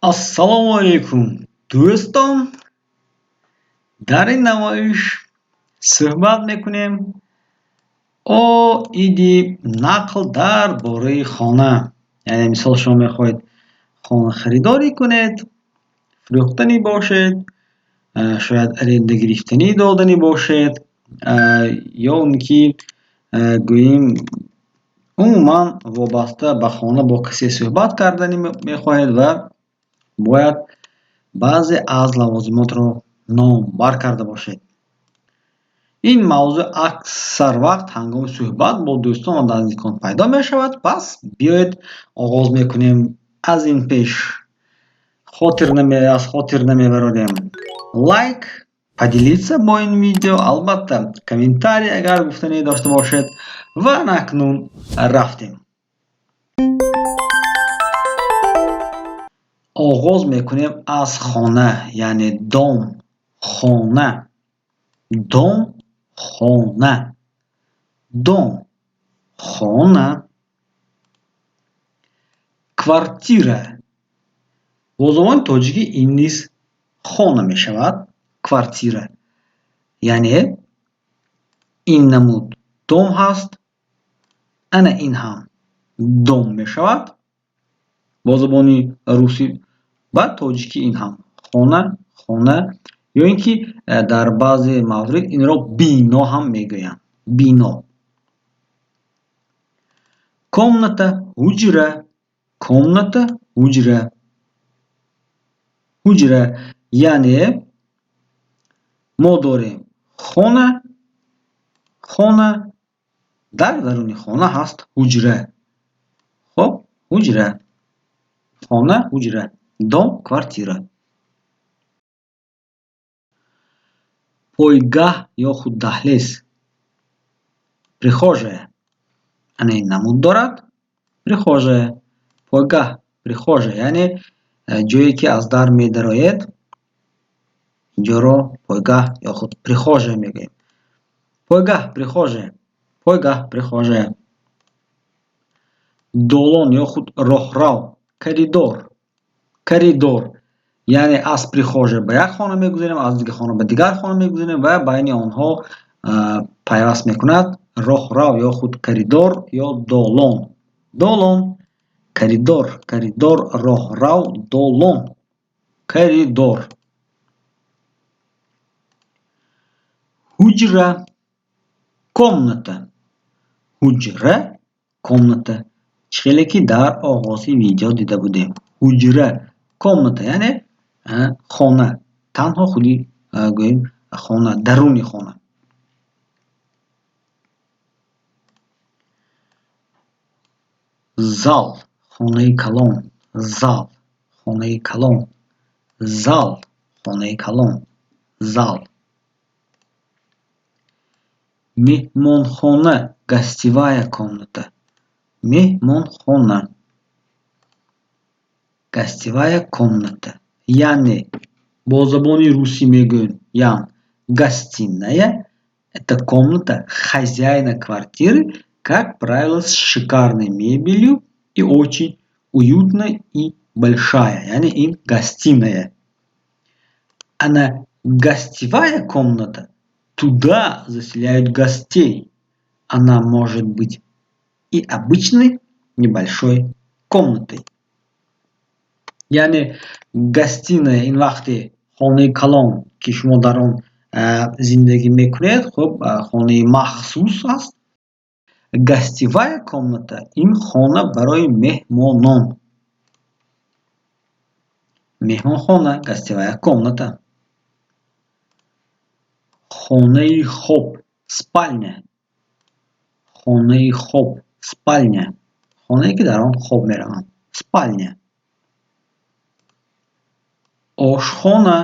Ассалому алайкум, дӯстон! Дар ин намоиш суҳбат мекунем оиди нақл дар бораи хона. Яъне, мисол, шумо мехоҳед хона харидорӣ кунед, фурӯхтанӣ бошед, шояд аренда гирифтанӣ доданӣ бошед, ё он ки, гӯем, умуман вобаста ба хона бо касе суҳбат карданӣ мехоҳед ва бояд баъзе аз лавозимотро номбар карда бошед. Ин мавзӯъ аксар вақт ҳангоми суҳбат бо дӯстон ва наздикон пайдо мешавад. Пас биёед, оғоз мекунем. Аз ин пеш аз хотир намебарорем: лайк, поделиться бо ин видео, албатта, комментарий, агар гуфтанӣ дошта бошед. Ва акнун рафтем. Оғоз мекунем аз хона, яъне дом, хона, дом, хона, дом, хона. Квартира бо забони тоҷикӣ ин низ хона мешавад. Квартира, яъне ин намуд дом ҳаст, ана ин ҳам дом мешавад бо забони русӣ ва тоҷикӣ ин ҳам хона, хона, ё ин ки дар баъзе маврид инро бино ҳам мегӯянд, бино. Комната, ҳуҷра, комната, ҳуҷра, ҳуҷра. Яъне мо дорем хона, хона, дар даруни хона ҳаст ҳуҷра. Хоб, ҳуҷра, хона, ҳуҷра, дом, квартира. Пойгаҳ ё худ даҳлез, прихожая, ана ин намуд дорад, прихожая, пойгаҳ, прихожая, яъне ҷое ки аз дар медароед, инҷоро пойгаҳ ё худ прихожая мегӯем. Пойгаҳ, прихожая, пойгаҳ, прихожая. Долон ё худ роҳрав, коридор, коридор, яъне аз прихожая ба як хона мегузарем, аз дигар хона ба дигар хона мегузарем ва байни онҳо пайваст мекунад роҳрав ё худ коридор ё долон. Долон, коридор, коридор, роҳрав, долон, коридор. Ҳуҷра, комната, ҳуҷра, комната, чӣ хеле ки дар оғози видео дида будем. Ҳуҷра, комната, яъне хона, танҳо худи, гӯем, хона, даруни хона. Зал, хонаи калон, зал, хонаи калон, зал, хонаи калон, зал. Меҳмонхона, гостевая комната, меҳмонхона, гостевая комната, яъне бо забони русӣ мегӯем ян гостиная — это комната хозяина квартиры, как правило, с шикарной мебелью и очень уютная и большая, яъне ин гостиная. Ана гостевая комната — туда заселяют гостей, она может быть и обычной небольшой комнатой. Яъне гостиная ин вақте хонаи калон, ки шумо дар он зиндагӣ мекунед, хуб, хонаи махсус аст. Гостевая комната — ин хона барои меҳмонон. Меҳмонхона, гостевая комната. Хонаи хоб, спальня, хонаи хоб, спальня, хонае ки дар он хоб мераванд, спальня. Ошхона,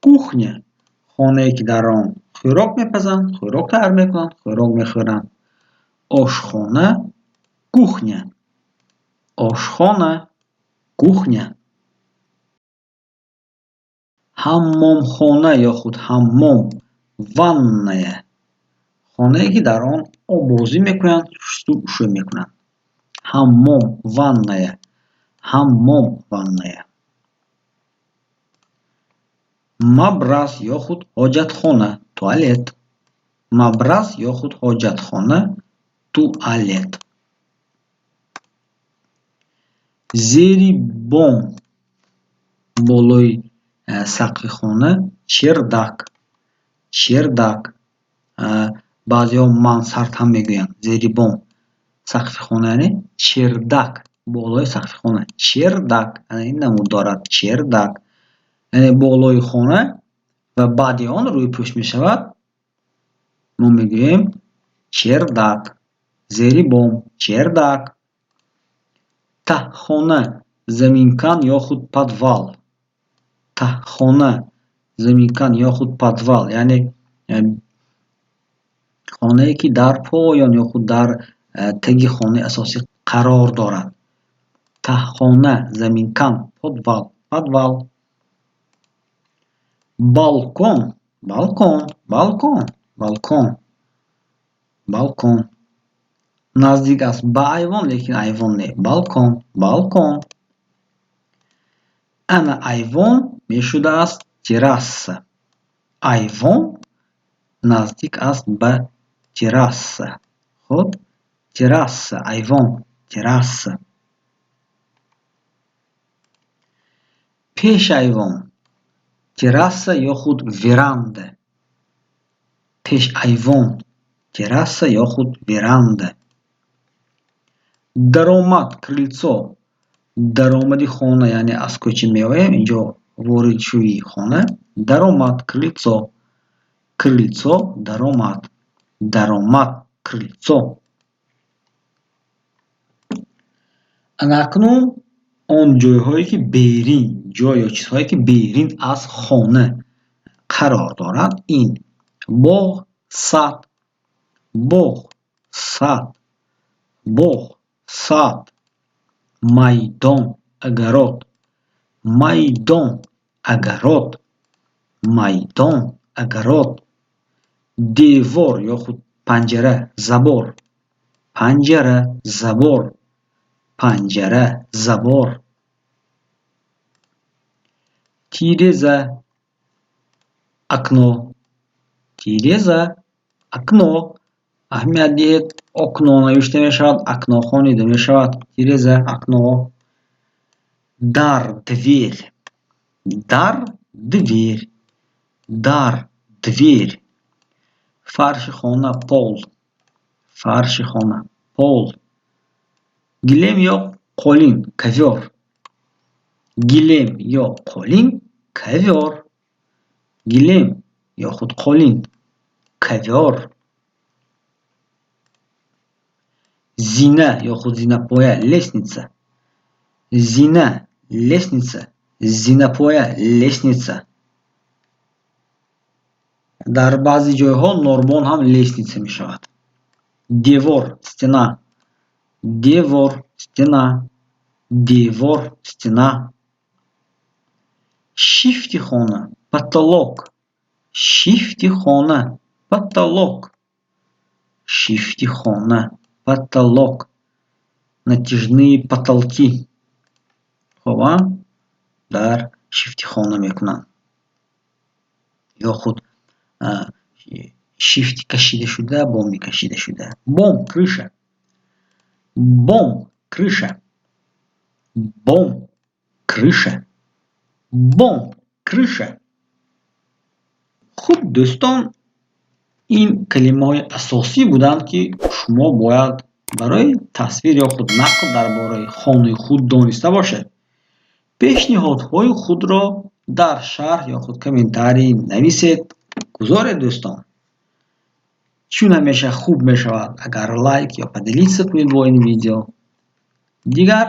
кухня, хонае ки дар он хӯрок мепазанд, хӯрок тайёр мекунанд, хӯрок мехӯранд. Ошхона, кухня, ошхона, кухня. Ҳаммомхона ё худ ҳаммом, ванная, хонае ки дар он оббозӣ мекунанд, шустушӯ мекунанд. Ҳаммом, ванная, ҳаммом, ванная. Мабраз ё худ ҳоҷатхона, туалет. Мабраз ё худ ҳоҷатхона, туалет. Зери бом, болои сақфи хона, чердак. Чердак. Баъзеҳо мансард ҳам мегӯянд. Зери бом, сақфи хона, яъне чердак, болои сақфи хона, чердак. Ин намуд дорад, чердак, яъне болои хона ва баъди он рӯйпӯш мешавад, мо мегӯем чердак. Зери бом, чердак. Таҳхона, заминкан ё худ подвал. Таҳхона, заминкан ё худ подвал, яъне хонае, ки дар поён ё худ дар таги хонаи асосӣ қарор дорад. Таҳхона, заминкан, подвал, подвал. Балкон, балкон, балкон, балкон, балкон. Наздик аст ба айвон, лекин айвон не. Балкон, балкон. Ана айвон мешудааст терраса. Айвон наздик аст ба терраса. Хуб, терраса, айвон, терраса. Пешайвон, терраса ё худ веранда. Пешайвон, терраса ё худ веранда. Даромад, крыльцо. Даромади хона, яъне аз кӯча меоем, инҷо воридшувии хона. Даромад, крыльцо. Крыльцо, даромад. Даромад, крыльцо. Ана акнун он ҷойҳое, ки берин, ҷой ё чизҳое, ки берин аз хона қарор дорад, ин боғ, сад, боғ, сад, боғ, сад, майдон, огород, майдон, огород, майдон, огород, девор ё худ панҷара, забор, панҷара, забор, панҷара, забор, тиреза, окно, тиреза, окно. Аҳамият диҳед, окно навишта мешавад, окно хонида мешавад. Тиреза, окно. Дар, дверь, дар, дверь, дар, дверь. Фарши хона, пол, фарши хона, пол. Гилем ё қолин, ковёр. Гилем ё қолин, ковёр. Гилем ё худ қолин, ковёр. Зина ё худ зинапоя, лестница. Зина, лестница, зинапоя, лестница. Дар баъзе ҷойҳо норбон ҳам лестница мешавад. Девор, стена. Девор, стена. Девор, стена. Шифти хона, потолок. Шифти хона, потолок. Шифти хона, потолок. Натяжные потолки. Хоб, дар шифти хона мекунанд. Ё худ шифти кашидашуда, боми кашидашуда. Бом, крыша. Бом, крыша. Бом, крыша. Бом, крыша. Хуб, дӯстон, ин калимаҳои асосӣ буданд, ки шумо бояд барои тасвир ё худ нақл дар бораи хонаи худ дониста бошед. Пешниҳодҳои худро дар шарҳ ё худ комментарий нависед, гузоред, дӯстон. Чун ҳамеша хуб мешавад, агар лайк ё поделиться кунед бо ин видео. Дигар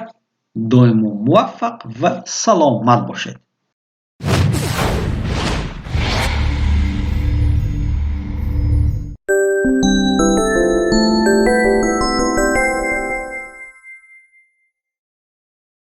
доимо муваффақ ва саломат бошед.